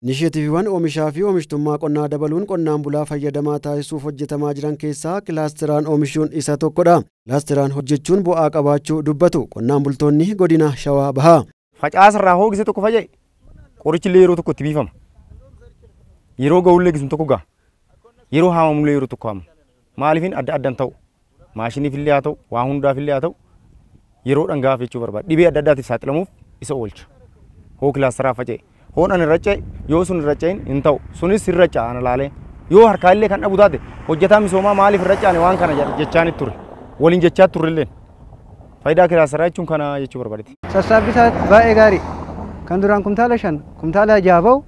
Inisheetiiviiwwan oomishaa fi oomishtummaa qonnaa dabaluun qonnaan bulaa fayyadamaa taasisuuf hojjetamaa jiran keessaa kilaasteraan oomishuun isa tokkodha. Kilaasteraan hojjechuun bu'aa qabaachuu dubbatu qonnaan bultoonni godina Shawaa Bahaa. Facaasarraa hoo gisee tokko faca'e, qorichi illee yeroo tokko itti biifama. Yeroo ga'ullee gisum tokko ga'a. Yeroo haamamullee yeroo tokko haamama. Maaliifin adda addaan ta'u? Maashiniif illee haa ta'u, waa hundaaf illee haa ta'u, yeroodhaan gaafa jechuu barbaada. Dhibee adda addaatiif saaxilamuuf isa oolcha. Hoo kilaasteraa faca'e. Hoon ani irra yoo sun irra ce'in hin ta'u. Sunis irra ce'a ana laalee. Yoo harkaa illee kan dhabu taate, hojjetaa misoomaa maaliif irra ce'ane waan kana jechaanit ture. Waliin jechaa turre. Faayidaa kilaasteraa jechuun kana jechuu barbaadeeti. Sassaabbii isaa baay'ee gaarii. Kan duraan kumtaala 5, kumtaala 6 bahu,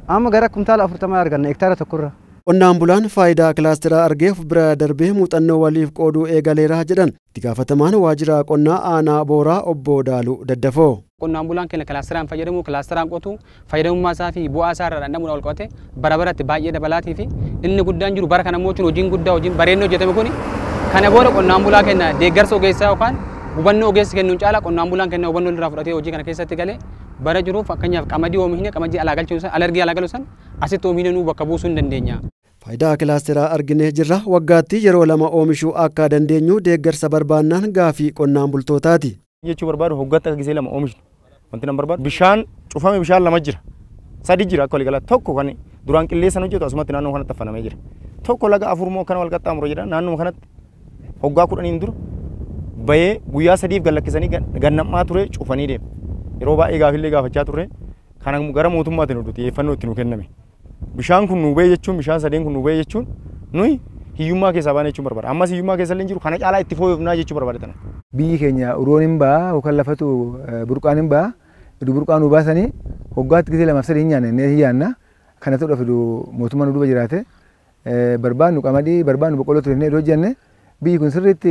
amma gara kumtaala 40 arganna hektaara tokkorra. Qonnaan bulaan faayidaa kilaasteraa argee of bira darbee muuxannoo waliif qooduu eegaleera jedhan itti gaafatamaan waajjira qonnaa aanaa Booraa obbo Daaluu Daddafoo. Qonnaan bulaan keenya kilaasteraan fayyadamu, kilaasteraan qotu, fayyadamummaa isaa fi bu'aa isaa irraa dhandhamuudhaan wal qabate bara baratti baay'ee dabalaatii fi inni guddaan jiru bara kana immoo hojiin guddaa, hojiin bareenni hojjetame kuni kana booda qonnaan bulaa keenya deeggarsa ogeessaa yookaan hubannoo ogeessi kennuun caala qonnaan bulaan keenya hubannoo irraa fudhatee hojii kana keessatti galee bara jiruuf, fakkeenyaaf qamadii oomishne, qamadii alaa galchuu san, alergii alaa galuu san asitti oomishne nuu bakka buusuu hin dandeenya. Faayidaa kilaasteraa arginee jirra, waggaatti yeroo lama oomishuu akka dandeenyu deeggarsa barbaannaan gaafii qonnaan bultootaati. Jechuu barbaadu, hoggaatti akka gisee lama oomishnu. Wanti nan barbaadu, bishaan cufame, bishaan lama jira. Sadi jira akka waliigalaatti. Tokko kan duraan qilleensaan hojjetu asumatti naannoo kanatti affanamee jira. Tokko laga afur moo akkana wal qaxxaamuru jedha, naannoo kanatti hoggaa 10n dura bahee guyyaa 3f gallakkisanii gannammaa ture, cufanii deema. Yeroo baay'ee gaafillee gaafachaa turre, kana gara mootummaatiin oduu xiyyeeffannoo itti nu kenname. Bishaan kun nu bahee jechuun, bishaan sadeen kun nu bahee jechuun, nuyi hiyyummaa keessaa baane jechuun barbaada. Ammas hiyyummaa keessa illee jiru, kana caalaa itti fooyyofnaa jechuu barbaada tana. Biyyi keenya uroon hin ba'a yookaan lafatu burqaan hin ba'a. Iddoo burqaan nu baasanii hoggaatti gisee lamaaf sadii hin nyaanne hin yaanna. Kana ta'uudhaaf iddoo mootummaan nu duuba jiraate, barbaannu qamadii, barbaannu boqqolloo turefnee iddoo hojjenne, biyyi kun sirriitti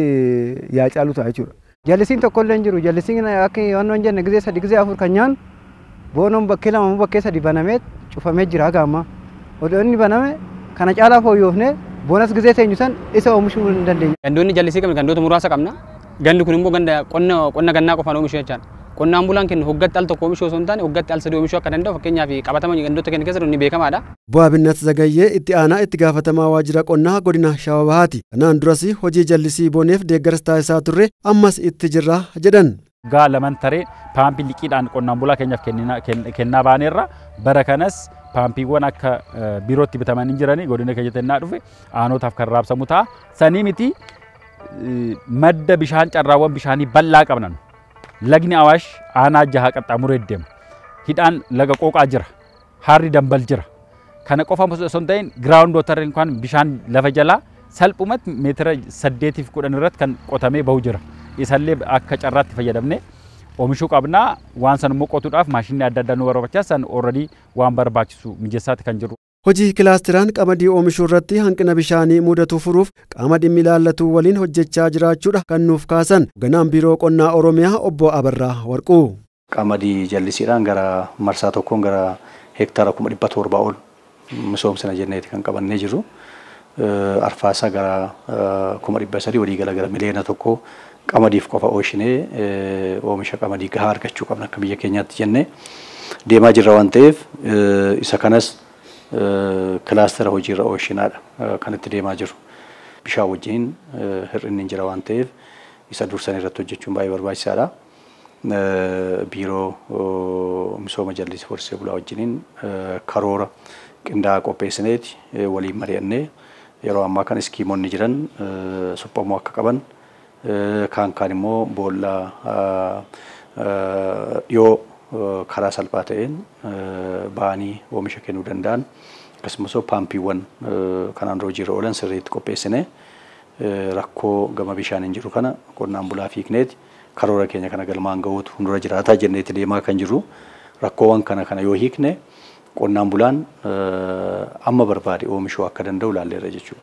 yaa caalu ta'a jechuudha. Jallisiin tokko illee hin jiru. Jallisiin akka waan hin jenne gisee sadi, gisee afur kan nyaannu boonoon bakkee lama moo bakkee sadi banamee cufamee jira haga ammaa. Odoo inni baname kana caalaa fooyyofnee boonas gisee seenyu san isa oomishuu hin dandeenya. Gandoonni jallisii qabna, gandoota muraasa qabna. Gandi kun immoo ganda qonna gannaa qofaan oomishuu jechaadha. Qonnaan bulaan keenya hoggatti al tokko oomishuu osoo hin taane hoggatti al sadii oomishuu akka danda'u, fakkeenyaaf qabatama gandoota keenya keessatti ni beekamaadha. Obbo Abinnat Zagayyee itti aanaa itti gaafatamaa waajjira qonnaa godina Shawaa Bahaati. Kanaan duras hojii jallisii boneef deeggarsa taasisaa turre, ammas itti jirra jedhan. Waggaa laman taree paampii liqiidhaan qonnaan bulaa keenyaaf kennaa baaneerra. Bara kanas paampiiwwan akka biirootti bitamanii jiranii godina keenyatti ennaa dhufe aanotaaf kan raabsamu ta'a. Sanii miti, madda bishaan, carraawwan bishaanii bal'aa qabnan. Lagni Awaash aanaa jaha qaxxaamuree deema. Hidhaan laga Qooqaa jira. Harri Dambal jira. Kana qofa osoo hin ta'in ground water kan bishaan lafa jalaa salphumatti meetira 8 fi 10 irratti kan qotamee bahu jira. Isallee akka carraatti fayyadamne oomishuu qabnaa. Waan san immoo qotuudhaaf maashinni adda addaa nu barbaachisa. San already waan barbaachisu mijeessaati kan jiru. Hojii kilaasteraan qamadii oomishuu irratti hanqina bishaanii mudatu furuuf qaama dhimmi ilaallatu waliin hojjechaa jiraachuudha kan nuuf kaasan hoogganaan biiroo qonnaa Oromiyaa obbo Abarraa Warquu. Qamadii jallisiidhaan gara marsaa tokkoon gara hektaara 700,000 ol misoomsina jenneeti kan qabannee jirru. Arfaasaa gara 300,000, waliigala gara 1 miliyoona qamadiif qofa oomishinee oomisha qamadii gahaa argachuu qabna akka biyya keenyaatti jennee deemaa jirra waan ta'eef, isa kanas kilaastera hojiirra oolchinaadha kan itti deemaa jiru. Bishaan wajjin hir'inni hin jira waan ta'eef, isa dursan irratti hojjechuun baay'ee barbaachisaadha. Biiroo misooma jallisii horsiisee bulaa wajjiniin karoora qindaa'aa qopheessineeti waliin mari'annee, yeroo ammaa kan iskiimonni jiran suphamuu akka qaban, kaan kaan immoo boolla dhiyoo karaa salphaa ta'een ba'anii oomisha kennuu danda'an, akkasumas paampiiwwan kanaan dura hojiirra oolan sirriitti qopheessine, rakkoo gama bishaaniin jiru kana qonnaan bulaa fiikneeti karoora keenya kana galmaan gahuutu fuuldura jiraataa jenneeti deemaa kan jiru. Rakkoowwan kana kana yoo hiikne qonnaan bulaan amma barbaade oomishuu akka danda'u ilaalleerra jechuudha.